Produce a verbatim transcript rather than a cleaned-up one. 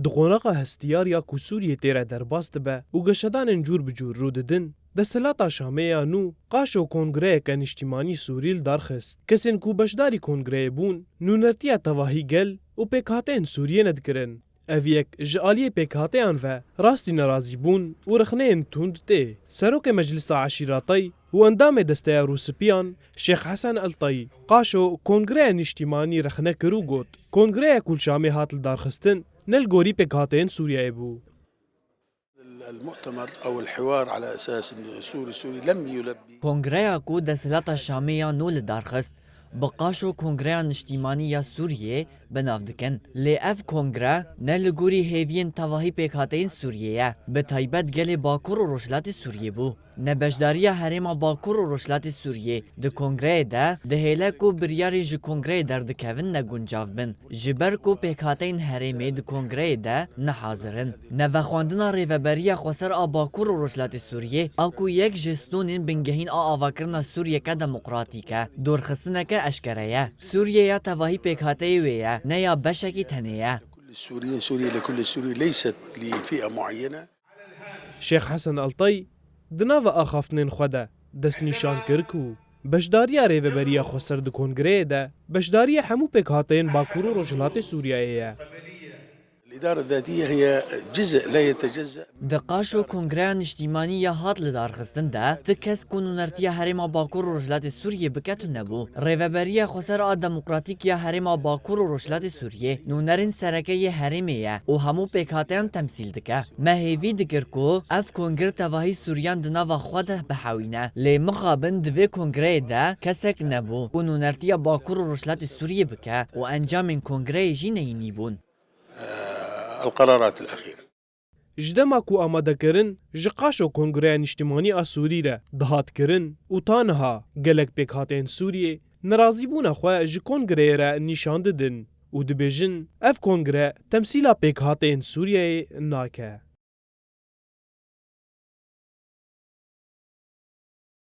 Di qonaxa hestiyar ya ku Sûriyê tê re derbas dibe û geşedanên cûr bi cûr rû didin, desthilata Şamê ya nû qaşo kongreyeke niştîmanî Sûrî li dar xist. Kesên ku beşdarî kongreyê bûn, nûnertiya tevahî gel û pêkhateyên Sûriyê nedikirin. Ev yek ji aliyê pêkhateyan ve rastî nerazî bûn û rexneyên tund tê. Serokê Meclisa Eşîratayî û endamê Desteya Rûspiyan Şêx Hesen El Tayî qaşo kongreya niştîmanî rexne kir û got, kongreya ku li Şamê hat lidarxistin ne li gorî pêkhateyên Sûriyeyê bû. المؤتمر أو الحوار على أساس إنه سوري سوري لم يلبي. Kongreya ku desthilata Şamê ya nû li dar xist, bi qaşo Kongreya Niştîmanî ya Sûriyê bi nav dikin. Lê ev kongre ne li gorî hêviyên tevahî pêkhateyên Sûriyê ye, bi taybet gelê Bakur û Rojhilatê Sûriyê bû. Nebeşdariya herêma Bakur û Rojhilatê Sûriyê di kongreyê de dihêle ku biryarên ji kongreyê derdikevin neguncav bin, ji ber ku pêkhateyên herêmê di kongreyê de nehazir in. Nevexwendina Rêveberiya Xweser a Bakur û Rojhilatê Sûriyê a ku yek ji stûnên bingehîn a avakirina Sûriyeke demokratîk e, dorxistineke eşkere ye. Sûriye ya tevahî pêkhateyê wê ye, ne ya beşekî tenê ye. كل السوريين، سوريا لكل السوريين، ليست لفئة معينة. Şêx Hesen Eltay di nava axaftinên xwe de destnîşan kir ku beşdariya Rêveberiya Xweser di kongreyê de beşdariya hemû pêkhateyên Bakur û Rojhilatê Sûriyeyê ye. الإدارة الذاتية هي جزء لا يتجزأ. Di qaşo Kongreya Niştîmanî ya hat lidarxistin de ti kes ku nûnertiya herêma Bakur û Rojhilatê Sûriyê bike tune bû. Rêveberiya Xweser a Demokratîk ya herêma Bakur û Rojhilatê Sûriyê nûnerên sereke yê herêmê ye û hemû pêkhateyan temsîl dike. Me hêvî dikir ku ev kongir tevahî Sûriyan di nava xwe de bihewîne. Lê mixabin di vê kongreyê de kesek nebû ku nûnertiya Bakur û Rojhilatê Sûriyê bike û encamên kongreyê jî neyînî bûn. القرارات الأخيرة. Ji dema ku amadekirin ji qaşo Kongreya Niştîmanî a Sûrî re dihat kirin û ta niha gelek pêkhateyên Sûriyê nerazîbûna xwe ji kongreyê re nîşan didin û dibêjin ev kongre temsîla pêkhateyên Sûriyeyê nake.